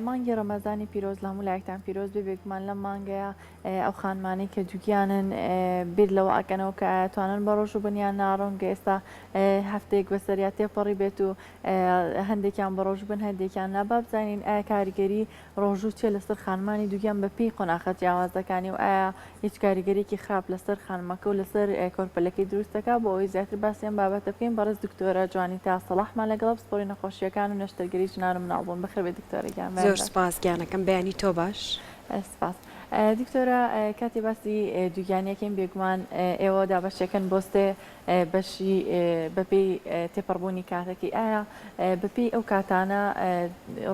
مانگی ڕەمەزانی پیرۆز لە هەموو لایەکتان پیرۆز بێ بێگومان لەم مانگەیە ئەو خانمانەی کە دووگیانن بیر لەوە ئەکەنەوە کە ئایا توانن بە ڕۆژوو بن یان نا ڕەنگە ئێستا هەفتەیەک بەسەریا تێپەڕی بێت و هەندێکیان بە ڕۆژوو بن هەندێکیان نا با بزانین ئایا کاریگەری ڕۆژوو چیە لەسەر خانمانی دووگیان بە پێی قۆناخە جیاوازەکانی و ئایا هیچ کاریگەریەکی خراپ لەسەر خانمەکە و لەسەر کۆرپەلەکەی دروست دەکات بۆ ئەوەی زیاتر باسی ئەم بابەتە بکەین بەڕێز دکتۆرە جوانیتا سەڵاحمان لەگەڵە پسپۆری نەخۆشییەکان و نەشتەرگەری ژنان و مناڵبوون بەخێربێی دکتۆرە گیان بەیان زۆر باش. سوپاس گیانەکەم بەیانی تۆ باش. سپاس. دکتۆرە کاتێ باسی دووگیانیەکەین بێگومان ئێوە دابەشیەکەن بۆ سێ بەشی بەپێی تێپەڕبوونی کاتەکەی ئایا بەپێی ئەو کاتانە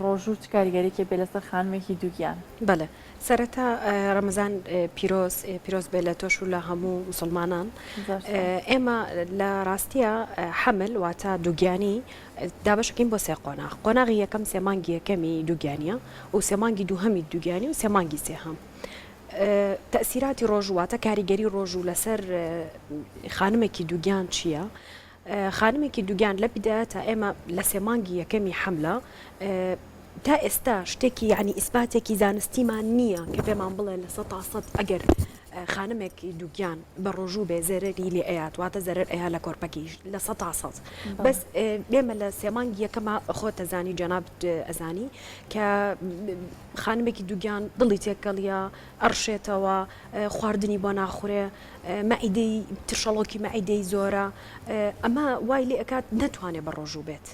ڕۆژوو چ کاریگەریەکی بێ لەسەر خانمێکی دووگیان؟ بەڵێ سەرەتا ڕەمەزان پیرۆز پیرۆز بێ لە تۆش و لە هەموو موسڵمانان ئێمە لە ڕاستیە حەمل واتە دووگیانی دابەشەکەین بۆ سێ قۆناغ قۆناغی یەکەم سێ مانگی یەکەمی دووگیانیە و سێ مانگی دووهەمی دووگیانی و سێ مانگی سێهەم تەئسیراتی ڕۆژوو واتە کاریگەری ڕۆژوو لەسەر خانمێکی دووگیان چییە؟ خانمێکی دووگیان لە بدایەتا ئێمە لە سێ مانگی یەکەمی حەملە تا ئێستا شتێکی یعنی ئیسپاتێکی زانستیمان نییە کە پێمان بڵێ 100% ئەگەر خانمێکی دووگیان بە ڕۆژوو بێ زەرەری لێ ئەیات واتە زەرەر ئەیا لە کۆرپەکەیش 100% بەس ئێمە لە سێ مانگی یەکەمە خۆت ئەزانی جەنابت ئەزانی کە خانمێکی دووگیان دڵی تێکەڵیە، ئەڕشێتەوە، خواردنی بۆ ناخورێ، مەعیدەی ترشەڵۆکی مەعیدەی زۆرە، ئەمە وای لێ ئەکات نەتوانێ بە ڕۆژوو بێت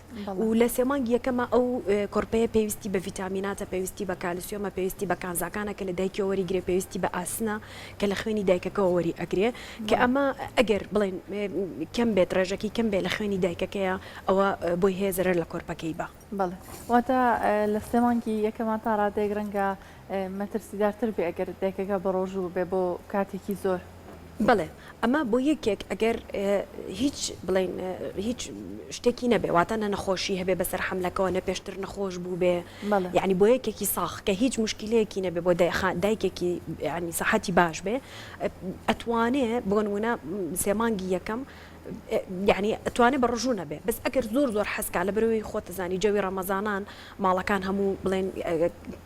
و لە سێ مانگی یەکەما ئەو کۆرپەیە پێویستی بە ڤیتامیناتە، پێویستی بە کالسیۆمە، پێویستی بە کانزاکانە کە لە دایکیەوە وەری گرێ، پێویستی بە ئاسنە کە لە خوێنی دایکەکەوە وەری ئەگرێ، کە ئەمە ئەگەر بڵێن کەم بێت ڕێژەکەی کەم بێ لە خوێنی دایکەکەیا ئەوە بۆی هەیە زەرەر لە کۆرپەکەی با. بەڵێ واتە لە سێ مانگی یەکەما تا ڕادەیەک ڕەنگە مەترسیدارتر بێ ئەگەر دایکەکە بەڕۆژوو بێ بۆ کاتێکی زۆر. بەڵێ ئەمە بۆ یەکێک ئەگەر هیچ بڵێین هیچ شتێکی نەبێ واتە نە نەخۆشی هەبێ بەسەر حەملەکەوە نە پێشتر نەخۆش بووبێ یانی بۆ یەکێکی ساخ کە هیچ موشکیلەیەکی نەبێ بۆ دایکێکی یانی سەحەتی باش بێ ئەتوانێ بۆ نموونە سێ مانگی یەکەم یەعنی ئەتوانێ بە ڕژوو نەبێ بەس ئەگەر زۆر زۆر حەز کا لەبەرئەوەی خۆت ئەزانی جەوی ڕەمەزانان ماڵەکان هەموو بڵێن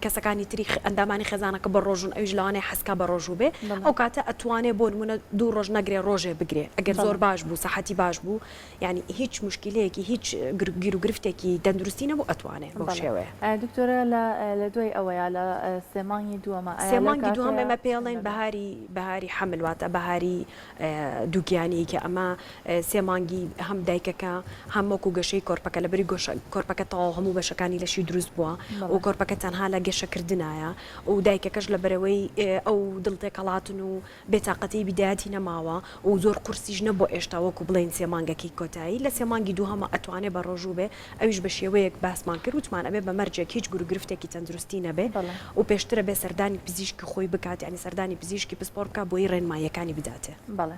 کەسەکانی تری ئەندامانی خێزانەکە بە ڕۆژوون ئەویش لەوانەیە حەز کا بە ڕۆژوو بێ ئەو کاتە ئەتوانێ بۆ نموونە دوو ڕۆژ نەگرێ ڕۆژێ بگرێ ئەگەر زۆر باش بوو سەحەتی باش بوو یەعنی هیچ موشکیلەیەکی هیچ گیروگرفتێکی تەندروستی نەبوو ئەتوانێ بەو شێوەیە. دکتۆرە لە لە دوای ئەوەیا لە سێ مانگی دووەما ئایا سێ مانگی دووهەم ئێمە پێی ئەڵێین بەهاری بەهاری حەمل واتە بەهاری دووگیانی کە ئەمە سێ مانگی هەم دایکەکە هەم وەکو گەشەی کۆرپەکە لەبەری گۆشە کۆرپەکە تەواو هەموو بەشەکانی لەشی دروست بووە و کۆرپەکە تەنها لە گەشەکردنایە و دایکەکەش لەبەرئەوەی ئەو دڵ تێکەڵاتن و بێتاقەتی بیدایەتی نەماوە و زۆر قورسیش نەبووە ئێشتا وەکو بڵێین سێ مانگەکەی کۆتایی لە سێ مانگی دووهەما ئەتوانێ بە ڕۆژوو بێ ئەویش بە شێوەیەک باسمان کرد وتمان ئەبێ بە مەرجێک هیچ گروگرفتێکی تەندروستی نەبێ و پێشتر ئەبێ سەردانی پزیشکی خۆی بکات یانی سەردانی پزیشکی پسپۆڕ بکات بۆی ڕێنماییەکانی بداتێ. بەڵێ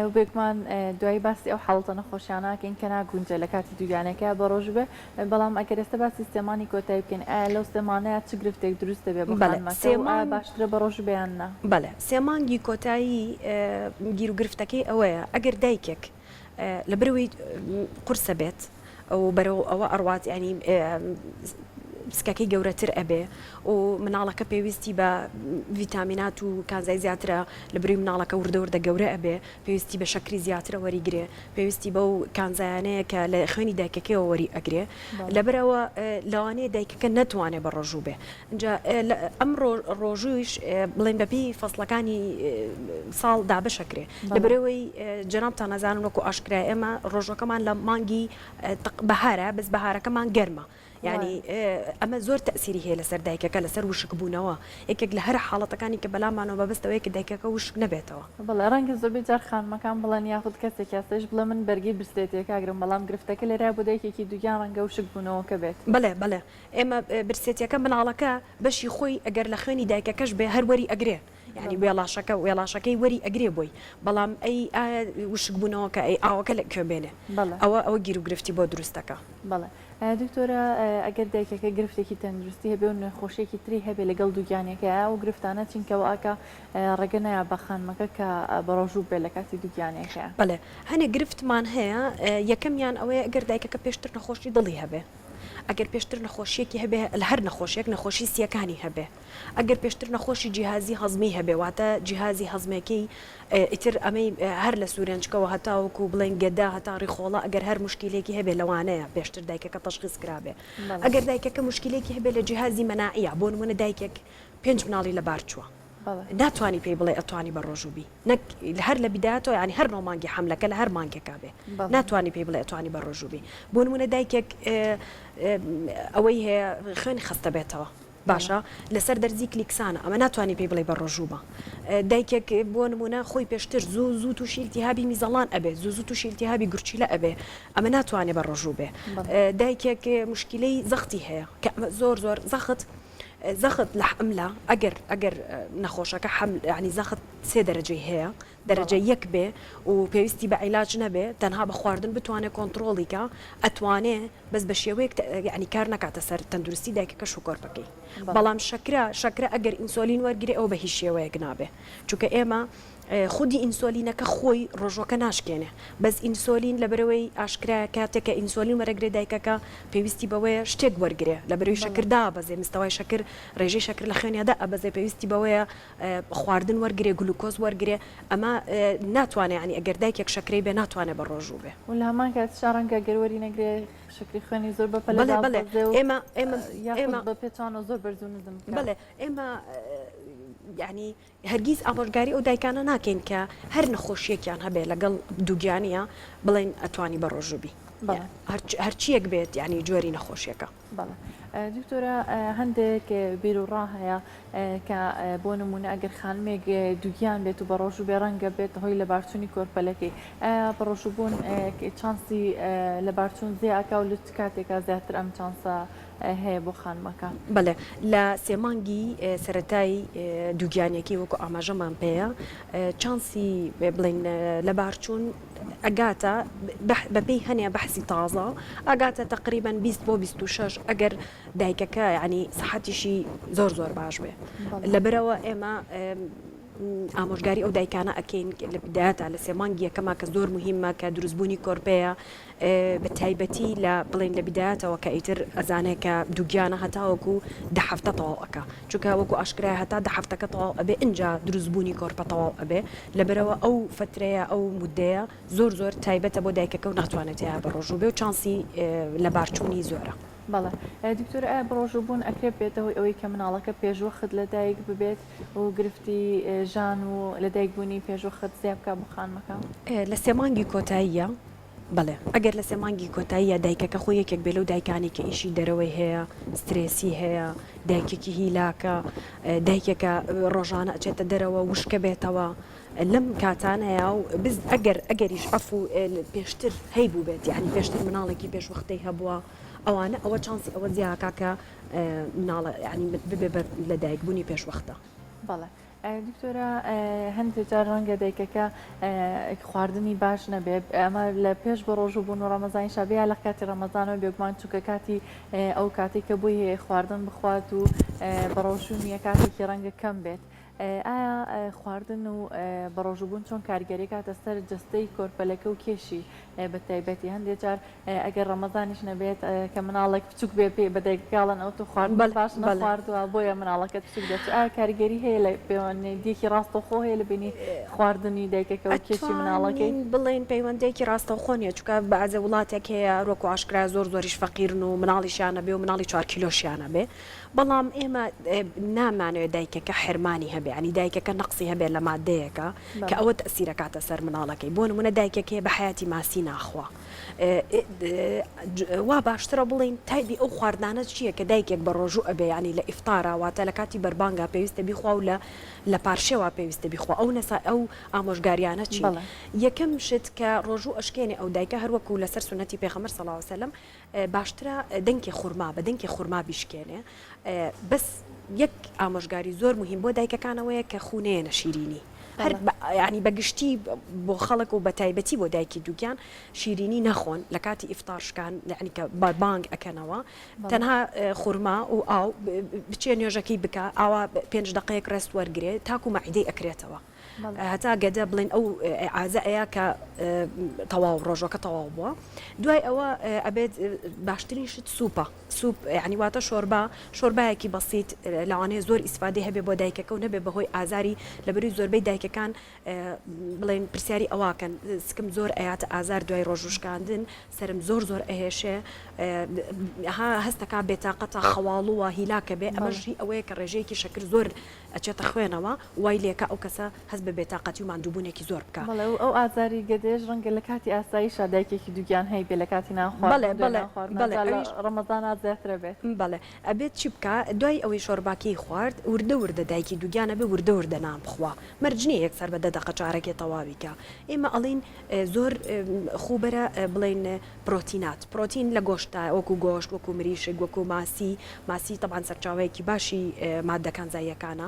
و بێگومان دوایی باسی ئەو حاڵەتە نەخۆشیانە ئەکەین کە ناگونجێ لە کاتی دووگیانیەکەیا بەڕۆژوو بێ بەڵام ئەگەر ئێستا باسی سێ مانگی کۆتایی بکەین ئایا لەو سێ مانەیا چ گرفتێک دروست دەبێ بۆ بەڵێ خانمەکە سێ و ئایا مانگ باشترە بەڕۆژوو بێ یان نا؟ بەڵێ سێ مانگی کۆتایی گیروگرفتەکەی ئەوەیە ئەگەر دایکێک لەبەرئەوەی قورسە بێت و بەرەو ئەوە ئەڕوات یانی سکەکەی گەورەتر ئەبێ و مناڵەکە پێویستی بە ڤیتامینات و کانزای زیاترە لەبەرئەوەی مناڵەکە وردە وردە گەورە ئەبێ پێویستی بە شەکری زیاترە وەریگرێ پێویستی بەو کانزایانەیە کە لە خوێنی دایکەکەیەوە وەری ئەگرێ لەبەرئەوە لەوانەیە دایکەکە نەتوانێ بە ڕۆژوو بێ ئینجا ئەم ڕۆژوویش بڵێن بەپێی فەسڵەکانی ساڵ دابەش ئەکرێ لەبەرئەوەی جەنابتان ئەزانن وەکو ئاشکرایە ئێمە ڕۆژوەکەمان لە مانگی بەهارە بەس بەهارەکەمان گەرمە یانی ئەمە زۆر تەئسیری هەیە لەسەر دایکەکە لەسەر وشکبوونەوە یەکێک لە هەرە حاڵەتەکانی کە بەلامانەوە مەبەست ئەوەیە کە دایکەکە وشک نەبێتەوە. بەڵێ ڕەنگە زۆربەی جار خانمەکان بڵێن یاخود کەسێک یاسایش بڵێ من بەرگەی برسێتیەکە ئەگرم بەڵام گرفتەکە لێرەیە بۆ دایکێکی دووگیان ڕەنگە وشکبوونەوەکە بێت. بەڵێ بەڵێ ئێمە برسێتیەکە مناڵەکە بەشی خۆی ئەگەر لە خوێنی دایکەکەش بێ هەر وەری ئەگرێ یانی وێڵاشەکە وێڵاشەکەی وەری ئەگرێ بۆی بەڵام ئەی ئایا وشکبوونەوەکە ئەی ئاوەکە لە کوێ بێنێ ئەوە ئەوە گیروگرفتی بۆ دروست دەکا. بەڵێ دکتۆرە ئەگەر دایکەکە گرفتێکی تەندروستی هەبێ و نەخۆشیەکی تری هەبێ لەگەڵ دووگیانیەکەی ئایا ئەو گرفتانە چین کە وائەکا ڕێگە نایا بە خانمەکە کە بەڕۆژوو بێ لە کاتی دووگیانیەکەیا؟ بەڵێ هەنێ گرفتمان هەیە یەکەمیان ئەوەیە ئەگەر دایکەکە پێشتر نەخۆشی دڵی هەبێ. ئەگەر پێشتر نەخۆشیەکی هەبێ لە هەر نەخۆشیەک نەخۆشی سیەکانی هەبێ ئەگەر پێشتر نەخۆشی جیهازی هەزمی هەبێ واتە جیهازی هەزمەکەی ئیتر ئەمەی هەر لە سورێنچکەوە هەتاوەکو بڵێن گەدە هەتا ڕیخۆڵە ئەگەر هەر موشکیلەیەکی هەبێ لەوانەیە پێشتر دایکەکە تەشخیس کرابێ ئەگەر دایکەکە موشکیلەیەکی هەبێ لە جیهازی مەناعیە بۆ نمونە دایکێک پێنج مناڵی لەبار چووە ناتوانی پێی بڵێ ئەتوانی بە ڕۆژوو بی نەک هەر لە بیدایەتەوە یانی هەر نۆ مانگی حەملەکە لە هەر مانگێکا بێ ناتوانی پێی بڵێ ئەتوانی بە ڕۆژوو بی بۆ نمونە دایکێک ئەوەی هەیە خوێنی خەستە بێتەوە باشە لەسەر دەرزی کلیکسانە ئەمە ناتوانی پێی بڵێ بە ڕۆژوو بە دایکێک بۆ نمونە خۆی پێشتر زوو زوو تووشی التهابی میزەڵان ئەبێ زوو زوو تووشی التهابی گورچیلە ئەبێ ئەمە ناتوانێ بە ڕۆژوو بێ دایکێک مشکلەی زەختی هەیە کە ئەمە زۆر زۆر زەخت زەخت لە حەملە ئەگەر ئەگەر نەخۆشەکە حەمل یانی زەخت سێ دەرەجەی هەیە دەرەجە یەک بێ و پێویستی بە عیلاج نەبێ تەنها بە خواردن بتوانێ کۆنتڕۆڵی کا ئەتوانێ بەس بە شێوەیەک یانی کار نەکاتە سەر تەندروستی دایکەکەش و کۆرپەکەی بەڵام شەکرە شەکرە ئەگەر ئینسۆلین وەرگرێ ئەوە بە هیچ شێوەیەک نابێ چونکە ئێمە خودی ئینسۆلینەکە خۆی ڕۆژوەکە ناشکێنێ بەس ئینسۆلین لەبەرئەوەی ئاشکرایە کاتێک کە ئینسۆلین وەرەگرێ دایکەکە پێویستی بەوەیە شتێک وەرگرێ لەبەرئەوەی شەکر دابەزێ مستەوای شەکر ڕێژەی شەکر لە خوێنیا دائەبەزێ پێویستی بەوەیە خواردن وەرگرێ گلوکۆز وەرگرێ ئەمە ناتوانێ یانی ئەگەر دایکێک شەکرەی بێ ناتوانێ بە ڕۆژوو بێ. و لە هەمان کاتیشا ڕەنگە گەر وەری نەگرێ شەکری خوێنی زۆر بە پەلە بەڵێ بەڵێ داببەزێ و ئێمە ئێمە یاخود ئێمە بە پێچەوانەوە زۆر بەرز و نزم بکات. بەڵێ ئێمە یانی هەرگیز ئامۆژگاری ئەو دایکانە ناکەین کە هەر نەخۆشیەکیان هەبێ لەگەڵ دووگیانیە بڵێن ئەتوانی بە ڕۆژوو بی هەرچیەک بێت یانی جۆری نەخۆشیەکە. بەڵێ دکتۆرە هەندێک بیروڕا هەیە کە بۆ نمونە ئەگەر خانمێک دووگیان بێت و بە ڕۆژوو بێ ڕەنگە بێت هۆی لەبارچوونی کۆرپەلەکەی ئایا بە ڕۆژووبوون چانسی لەبارچوون زیاکا و لە چ کاتێکا زیاتر ئەم چانسە هەیە بۆ خانمەکە؟ بەڵێ لە سێ مانگی سەرەتای دووگیانیەکەی وەکو ئاماژەمان پێیە چانسی بڵێین لەبارچوون ئەگاتە بەپێی هەنێ بەحسی تازە ئەگاتە تەقریبەن 20 بۆ 26 ئەگەر دایکەکە یعنی سەحەتیشی زۆر زۆر باش بێ لەبەرەوە ئێمە ئامۆژگاری ئەو دایکانە ئەکەین لە بدایەتا لە سێ مانگی یەکەما کە زۆر موهیمە کە دروستبوونی کۆرپەیە بە تایبەتی لە بڵێن لە بدایەتەوە کە ئیتر ئەزانێ کە دووگیانە هەتاوەکو دە هەفتە تەواو ئەکا چونکە وەکو ئاشکرایە هەتا دە هەفتەکە تەواو ئەبێ ئینجا دروستبوونی کۆرپە تەواو ئەبێ لەبەرئەوە ئەو فەترەیە ئەو مودەیە زۆر زۆر تایبەتە بۆ دایکەکە و ناتوانێت تێیا بەڕۆژوو بێ و چانسی لەبارچوونی زۆرە. بەڵێ دکتۆر ئایا بەڕۆژوو بوون ئەکرێ ببێتە هۆی ئەوەی کە مناڵەکە پێشوەخت لەدایک ببێت و گرفتی ژان و لەدایک بوونی پێشوەخت زیا بکا بۆ خانمەکە؟ لە سێ مانگی کۆتاییە بەڵێ ئەگەر لە سێ مانگی کۆتاییە دایکەکە خۆی یەکێک بێ لەو دایکانەی کە ئیشی دەرەوەی هەیە سترێسی هەیە دایکێکی هیلاکە دایکێکە ڕۆژانە ئەچێتە دەرەوە وشکە بێتەوە لەم کاتانەیا و بز ئەگەر ئەگەریش عەفو پێشتر هەیبووبێت یانی پێشتر مناڵێکی پێشوەختەی هەبووە ئەوانە ئەوە چانسی ئەوە زیاکا کە مناڵە یانی ببێ بە لەدایکبوونی پێشوەختە. بەڵێ دکتۆرە هەندێک جار ڕەنگە دایکەکە خواردنی باش نەبێت ئەمە لە پێش بە ڕۆژوو بوون و ڕەمەزانیشا بێ یا لە کاتی ڕەمەزانەوە بێگومان چونکە کاتی ئەو کاتێک کە بۆی هەیە خواردن بخوات و بە ڕۆژوو نییە کاتێکی ڕەنگە کەم بێت ئایا خواردن و بەڕۆژووبوون چۆن کاریگەری کاتە سەر جەستەی کۆرپەلەکە و کێشی بە تایبەتی هەندێک جار ئەگەر ڕەمەزانیش نەبێت کە مناڵێک بچوک بێ پێی بە دایکەکە ئەڵێن ئەو تۆ خواردنت باش نەخواردووە بۆیە مناڵەکەت بچوک دەرچوو ئایا کاریگەری هەیە لە پەیوەندییەکی ڕاستەوخۆ هەیە لە بینی خواردنی دایکەکە و کێشی مناڵەکەی؟ ئەتوانین بڵێین پەیوەندییەکی ڕاستەوخۆ نییە چونکە بەعزێ وڵاتێک هەیە وەکو ئاشکرایە زۆر زۆریش فەقیرن و مناڵیشیان ئەبێ و مناڵی چوار کیلۆشیان ئەبێ بەڵام ئێمە نامانەوێت دایکەکە حرمانی هەبێ یانی دایکەکە نەقسی هەبێ لە مادەیەکە کە ئەوە تەئسیر ئەکاتە سەر مناڵەکەی بۆ نمونە دایکێک هەیە بە حەیاتی ماسی ناخوا وا باشترە بڵێین تایبی ئەو خواردنانە چییە کە دایکێک بە ڕۆژوو ئەبێ یانی لە ئیفتارا واتە لە کاتی بەربانگا پێویستە بیخوا و لە لە پارشێوا پێویستە بیخوا ئەو نەسا ئەو ئامۆژگاریانە چین یەکەم شت کە ڕۆژوو ئەشکێنێ ئەو دایکە هەروەکو لەسەر سوننەتی پێغەمبەر صلی اللە علیە وسلم باشترە دەنکی خورما بە دەنکی خورما بیشکێنێ بەس یەک ئامۆژگاری زۆر موهیم بۆ دایکەکان ئەوەیە کە خوو نەیەنە شیرینی هەر یانی بە گشتی بۆ خەڵک و بە تایبەتی بۆ دایکی دووگیان شیرینی نەخۆن لە کاتی ئیفتار شکان یانی کە بانگ ئەکەنەوە تەنها خورما و ئاو بچێ نوێژەکەی بکە ئاوا پێنج دەقەیەک ڕێست وەرگرێ تاکو مەعیدەی ئەکرێتەوە. هەتا گەدە بڵێن ئەو ئازە ئەیا کە تەواو ڕۆژەکە تەواو بووە دوای ئەوە ئەبێت باشترین شت سوپە سوپ یعنی واتە شۆربا شۆربایەکی بەسیت لەوانەیە زۆر ئیسفادەی هەبێ بۆ دایکەکە و نەبێ بەهۆی ئازاری لەبەری زۆربەی دایکەکان بڵێن پرسیاری ئەواکەن سکم زۆر ئەیاتە ئازار دوای ڕۆژوشکاندن سرم زۆر زۆر ئەهێشێ ها هەستەکا بێتاقەتە خەواڵووە هیلاکە بێ ئەمەش هی ئەوەیە کە ڕێژەیەکی شەکر زۆر ئەچێتە خوێنەوە وای لێکا ئەو کەسە هەست بە بێتاقەتی و ماندووبوونێکی زۆر بکا. بەڵێ و ئەو ئازاری گەدەیەش ڕەنگە لە کاتی ئاساییشا دایکێکی دووگیان هەیبێ لە کاتی نان خواردن بەڵێ دوای بەڵێ نان خواردنا بەڵێ جا لە ئەویش ڕەمەزانا زیاترە بێت. بەڵێ ئەبێت چی بکا دوای ئەوەی شۆرباکەی خوارد وردە وردە دایکی دووگیان ئەبێ وردە وردە نان بخوا مەرج نیە یەکسەر بە دە دەقە چارەکێ تەواوی کا ئێمە ئەڵێین زۆر خوبەرە بڵێین پرۆتینات پرۆتین لە گۆشتدا وەکو گۆشت وەکو مریشک وەکو ماسی ماسی تەبعەن سەرچاوەیەکی باشی ماددە کانزاییەکانە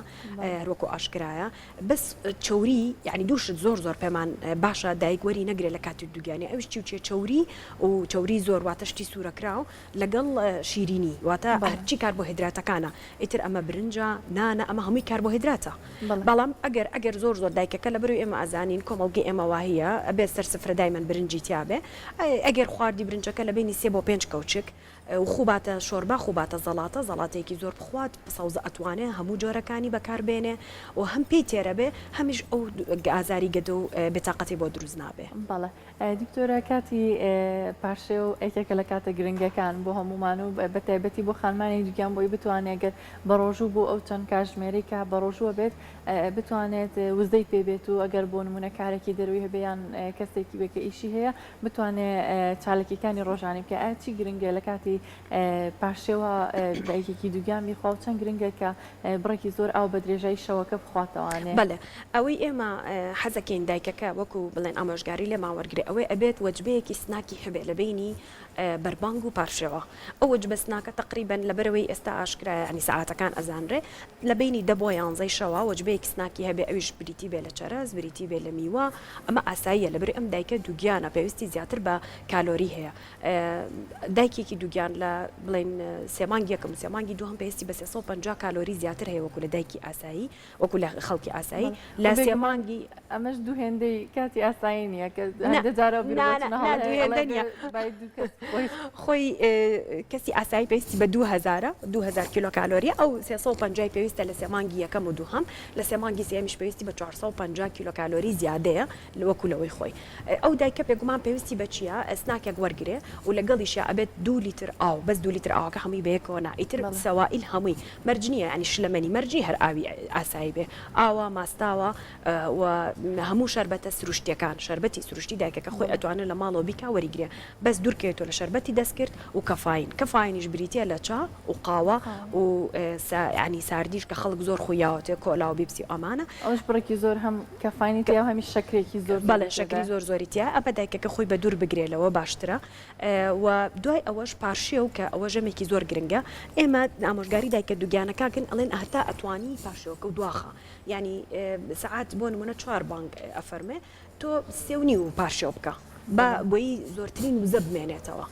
هەروەکو ئاشکرایە بەس چەوری یعنی دوو شت زۆر زۆر پێمان باشە دایک وەری نەگرێت لە کاتی دووگیانی ئەویش چی و چیە چەوری و چەوری زۆر واتە شتی سوورەکراو لەگەڵ شیرینی واتە هەرچی کاربۆهێدراتەکانە ئیتر ئەمە برنجە نانە ئەمە هەمووی کاربۆهێدراتە بەڵام ئەگەر ئەگەر زۆر زۆر دایکەکە لەبەرەوەی ئێمە ئەزانین کۆمەڵگەی ئێمە واهیە ئەبێت سەر سفرە دایمەن برنجی تیابێ ئەگەر خواردی برنجەکە لە بەینی سێ بۆ پێنج کەوچک و خوباتە شۆربا خوباتە زەڵاتە زەڵاتەیەکی زۆر بخوات سەوزە ئەتوانێ هەموو جۆرەکانی بەکار بێنێ و هەم پێی تێرە بێ هەمیش ئەو ئازاری گەدە و بێتاقەتی بۆ دروست نابێ. بەڵێ دکتۆرە کاتی پارشێو یەکێکە لە کاتە گرنگەکان بۆ هەموومان و بە تایبەتی بۆ خانمانی دووگیان بۆی بتوانێت گەر بەڕۆژوو بۆ ئەو چەند کاژمێرەی کە بەڕۆژووە بێت بتوانێت وزەی پێ بێت و ئەگەر بۆ نمونە کارێکی دەروی هەبێ یان کەسێکی بێ کە ئیشی هەیە بتوانێت چاالکیەکانی ڕۆژانی بکە ئایا چی گرنگە لە کاتی پارشێوە دایکێکی دووگیان بیخوا و چەند گرنگە کە بڕێکی زۆر ئاو بە درێژایی شەوەکە بخواتەوانێ. بەڵێ ئەوەی ئێمە حەزەکەین دایکەکە وەکو بڵێن ئامۆژگاری لێمان وەرگرێ ئەوەی ئەبێت وەجبەیەکی snack ی هەبێ لە بەینی بەربانگ و پارشێوە ئەو وەجبە snack ە تەقریبەن لەبەرئەوەی ئێستا ئاشکرایە یانی سەعاتەکان ئەزانرێ لە بەینی دە بۆ یانزەی شەوە وەجبەیەکی snack ی هەبێ ئەویش بریتی بێ لە چەرەس بریتی بێ لە میوە ئەمە ئاساییە لەبەرئەوەی ئەم دایکە دووگیانە پێویستی زیاتر بە کالۆری هەیە دایکێکی دووگیان لە بڵێن سێ مانگی یەکەم و سێ مانگی دووهەم پێویستی بە 350 کالۆری زیاتر هەیە وەکو لە دایکی ئاسایی وەکو لە خەڵکی ئاسایی لە سێ مانگی ئەمەش دوو هێندەی کاتی ئاسایی نییە کە هەندێ جارە دوو هێندە نییە خۆی کەسی ئاسایی پێویستی بە 2000 2000 کیلۆ کالۆریە ئەو 350 پێویستە لە سێ مانگی یەکەم و دووهەم لە سێ مانگی سێمیش پێویستی بە 450 کیلۆ کالۆری زیادەیە وەکو لەوەی خۆی ئەو دایکە بێگومان پێویستی بە چیە snack ێک وەرگرێ و لەگەڵیشیا ئەبێت دوو لیتر ئاو بەس دوو لیتر ئاوەکە هەمووی بەیەکەوە نا ئیتر سەوائیل هەمووی مەرج نیە یانی شلەمەنی مەرج نیە هەر ئاوی ئاسایی بێ ئاوە ماستاوە و هەموو شەربەتە سروشتیەکان شەربەتی سروشتی دایکەکە خۆی ئەتوانێ لە ماڵەوە بیکا وەریگرێ بەس دوورکەوێتەوە لە شەربەتی دەستکرد و کەفاین کەفاینیش بریتیە لە چا و قاوە و یانی ساردیش کە خەڵک زۆر خوی یاوەتێ کۆلا و بیپسی و ئەمانە. ئەوەش بڕێکی زۆر هەم کەفاینی تیایە و هەمیش شەکرێکی زۆر زۆری بەڵێ شەکری زۆر زۆری تیایە ئەمە دایکەکە خۆی بە دوور بگرێ لەوە باشترە و دوای ئەوەش پارشێو کە ئەوە ژەمێکی زۆر گرنگە ئێمە ئامۆژگاری دایکە دووگیانەکان کەین ئەڵێن هەتا ئەتوانی پارشێوەکە و دواخە یانی سەعات بۆ نمونە چوار بانگ ئەفەرمێ تۆ سێ و نیو پارشێو بکە با بۆی زۆرترین وزە بمێنێتەوە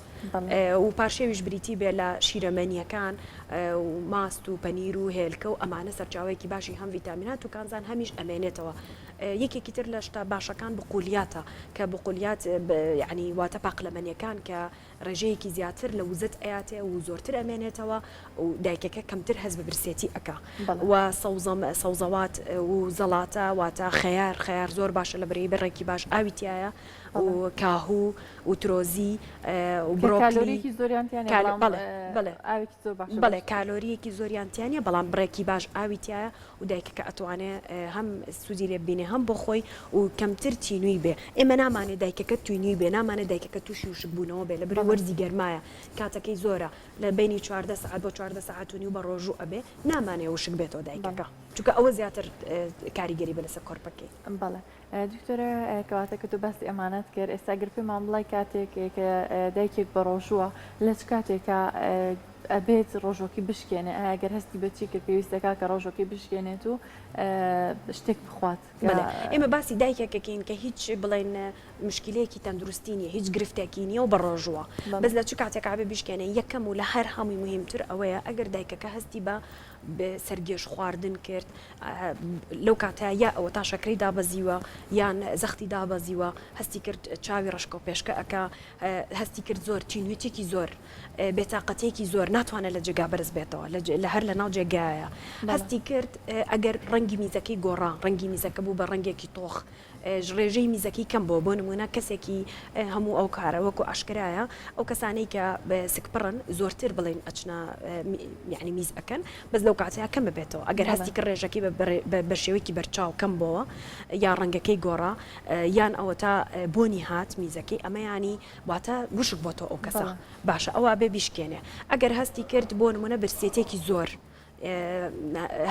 و پارشێویش بریتی بێ لە شیرەمەنیەکان و ماست و پەنیر و هێلکە و ئەمانە سەرچاوەیەکی باشی هەم ڤیتامینات و کانزان هەمیش ئەمێنێتەوە یەکێکی تر لە شتە باشەکان بقولیاتە کە بقولیات یعنی واتە پاقلەمەنیەکان کە ڕێژەیەکی زیاتر لە وزەت ئەیاتێ و زۆرتر ئەمێنێتەوە و دایکەکە کەمتر هەست بە برسێتی ئەکا و سەوزە سەوزەوات و زەڵاتە واتە خەیار خەیار زۆر باشە لە بەرەی بڕێکی باش ئاوی تیایە و کاهوو و ترۆزی و بڕۆکلی کالۆریەکی زۆریان تیا نیە بەڵام بەڵێ بەڵێ ئاوێکی زۆر باشە بەڵێ کالۆریەکی زۆریان تیا نیە بەڵام بڕێکی باش ئاوی تیایە و دایکەکە ئەتوانێ هەم سوودی لێ ببینێ هەم بۆ خۆی و کەمتر تینووی بێ ئێمە نامانێ دایکەکە تینووی بێ نامانێ دایکەکە تووشی وشکبوونەوە بێ لەبری وەرزی گەرمایە کاتەکەی زۆرە لە بەینی 14 سەعات بۆ 14 سەعات و نیو بە ڕۆژوو ئەبێ نامانێ وشک بێتەوە دایکەکە چونکە ئەوە زیاتر کاریگەری بێ لەسەر کۆرپەکەی. بەڵێ دکتۆرە کەواتە کە تۆ باسی ئەمانەت کرد ئێستا گەر پێمان بڵێی کاتێک کە دایکێک بەڕۆژووە لە چ کاتێکا ئەبێت ڕۆژۆکی بشکێنێ ئایا گەر هەستی بە چی کرد پێویست دەکات کە ڕۆژۆکی بشکێنێت و شتێک بخوات بەڵێ ئێمە باسی دایکێک ئەکەین کە هیچ بڵێن مشکیلەیەکی تەندروستی نیە هیچ گرفتێکی نیە و بەڕۆژووە بەس لە چ کاتێکا بێ بیشکێنێ یەکەم و لە هەر هەمووی موهیمتر ئەوەیە ئەگەر دایکەکە هەستی بە سەرگێژ خواردن کرد لەو کاتە یا ئەوە تا شەکرەی دابەزیوە یان زەختی دابەزیوە هەستی کرد چاوی ڕەشکە و پێشکە ئەکا هەستی کرد زۆر تینوێتێکی زۆر بێتاقەتێکی زۆر ناتوانێت لە جێگا بەرز بێتەوە لە هەر لە ناو جێگایە هەستی کرد ئەگەر ڕەنگی میزەکەی گۆڕا ڕەنگی میزەکە بوو بە ڕەنگێکی تۆخ ڕێژەی میزەکەی کەم بۆ بۆ نمونە کەسێکی هەموو ئەو کارە وەکو ئاشکرایە ئەو کەسانەی کە سکپڕن زۆرتر بڵێن ئەچنە یعنی میز ئەکەن بەس لەو کاتەیە کەم ببێتەوە ئەگەر هەستی کرد ڕێژەکەی بە شێوەیەکی بەرچاو کەم بۆوە یا ڕەنگەکەی گۆڕا یان ئەوەتا بۆنی هات میزەکەی ئەمە ینی واتە وشک بۆتەوە ئەو کەسە باشە ئەوە بێ بیشکێنێ ئەگەر هەستی کرد بۆ نمونە برسێتێکی زۆر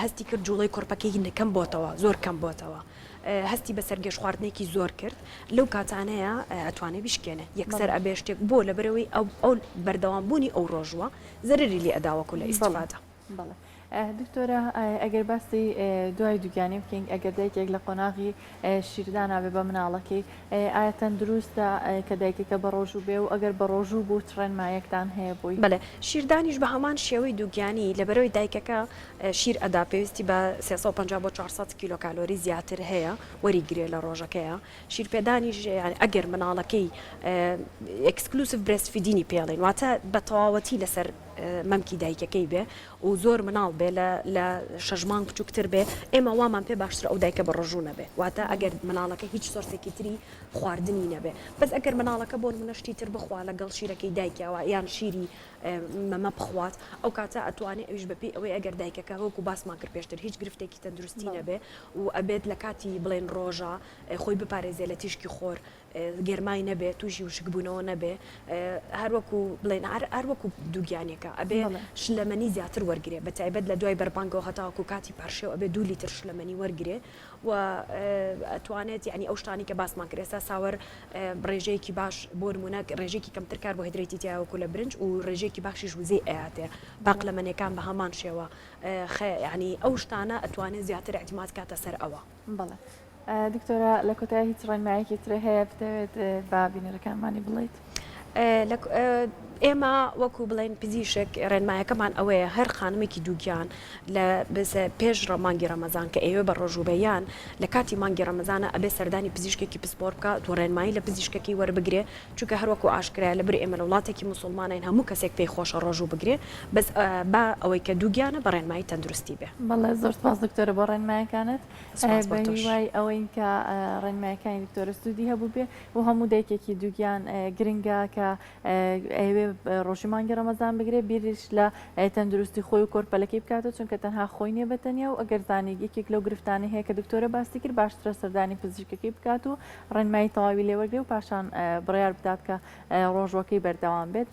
هەستی کرد جوڵەی کۆرپەکەی کەم بۆتەوە زۆر کەم بۆتەوە هەستی بە سەرگێژ خواردنێکی زۆر کرد لەو کاتانەیە ئەتوانێ بیشکێنێ یەکسەر ئەبێ شتێک بۆ لەبەرەوەی ئەو ئەو بەردەوام بوونی ئەو ڕۆژوە زەرری لێ ئەدا وەکو لە ئیستفادە. بەڵێ دکتۆرە ئەگەر باسی دوای دووگیانی بکەین ئەگەر دایکێک لە قۆناغی شیردانا بێ بە مناڵەکەی ئایا تەندروستە کە دایکەکە بەڕۆژوو بێ و ئەگەر بەڕۆژوو بوو چ ڕێنمایەکتان هەیە بۆی؟ بەڵێ شیردانیش بە هەمان شێوەی دووگیانی لەبەرئەوەی دایکەکە شیر ئەدا پێویستی بە 350 بۆ 400 کیلۆ کالۆری زیاتر هەیە وەریگرێ لە ڕۆژەکەیا شیرپێدانیش یانی ئەگەر مناڵەکەی exclusive breastfeeding ی پێڵین واتە بە تەواوەتی لەسەر مەمکی دایکەکەی بێ و زۆر مناڵ بێ لە لە شەش مانگ بچووکتر بێ ئێمە وامان پێ باشترە ئەو دایکە بە ڕۆژوو نەبێ واتە ئەگەر مناڵەکە هیچ source ێکی تری خواردنی نەبێ بەس ئەگەر مناڵەکە بۆ نمونە شتی تر بخوا لەگەڵ شیرەکەی دایکیەوە یان شیری مەمە بخوات ئەو کاتە ئەتوانێ ئەویش بەپێی ئەوەی ئەگەر دایکەکە وەکو باسمان کرد پێشتر هیچ گرفتێکی تەندروستی نەبێ و ئەبێت لە کاتی بڵێن ڕۆژە خۆی بپارێزێ لە تیشکی خۆر گەرمای نەبێ تووشی وشکبوونەوە نەبێ هەروەکو بڵێن هەروەکو دووگیانەکە ئەبێ شلەمەنی زیاتر وەرگێ بە تایبەت لە دوای بەربانگەوە هەتاوەکو کاتی پارشێو ئەبێ دوو لیتر شلەمەنی وەرگێ و ئەتوانێت یعنی ئەو شتانی کە باسمان کرد ئێستا sour ڕێژەیەکی باش بۆ نمونە ڕێژێکی کەمتر کاربۆهیدرەیتی تایە وەکو لە برنج و ڕێژەیەکی باشیش وزەی ئەیاتێ پاقلەمەنیەکان بە هەمان شێوە یعنی ئەو شتانە ئەتوانێت زیاتر اعتماد کاتە سەر ئەوە. بەڵێ دکتۆرە لە کۆتایی هیچ ڕێنمایەکی ترێ هەیە بتەوێت بە بینەرەکانمانی بڵیت؟ ئێمە وەکو بڵێن پزیشک ڕێنمایەکەمان ئەوەیە هەر خانمێکی دووگیان لە پێش مانگی ڕەمەزان کە ئەیەوێ بە ڕۆژوو بێ یان لە کاتی مانگی ڕەمەزانە ئەبێ سەردانی پزیشکێکی پسپۆر بکات و ڕێنمایی لە پزیشکەکەی وەربگرێ چونکە هەروەکو ئاشکرایە لەبەر ئێمە لە وڵاتێکی موسوڵمانین هەموو کەسێک پێی خۆشە ڕۆژوو بگرێ بەس با ئەوەی کە دووگیانە بە ڕێنمایی تەندروستی بێ. بەڵێ زۆر سپاس دکتۆرە بۆ ڕێنمایەکانت. سپاس بۆ بە تۆش. هیوای ئەوەین کە ڕێنمایەکانی دکتۆرە سوودی هەبووبێ و هەموو دایکێکی دووگیان گرنگە کە ئەیەوێ ڕۆژی مانگی ڕەمەزان بگرێ بیریش لە تەندروستی خۆی و کۆرپەلەکەی بکاتەوە چونکە تەنها خۆی نییە بە تەنیا و ئەگەر زانی یەکێک لەو گرفتانەی هەیە کە دکتۆرە باسی کرد باشترە سەردانی پزیشکەکەی بکات و ڕێنمایی تەواوی لێوەرگێ و پاشان بڕیار بدات کە ڕۆژوەکەی بەردەوام بێت.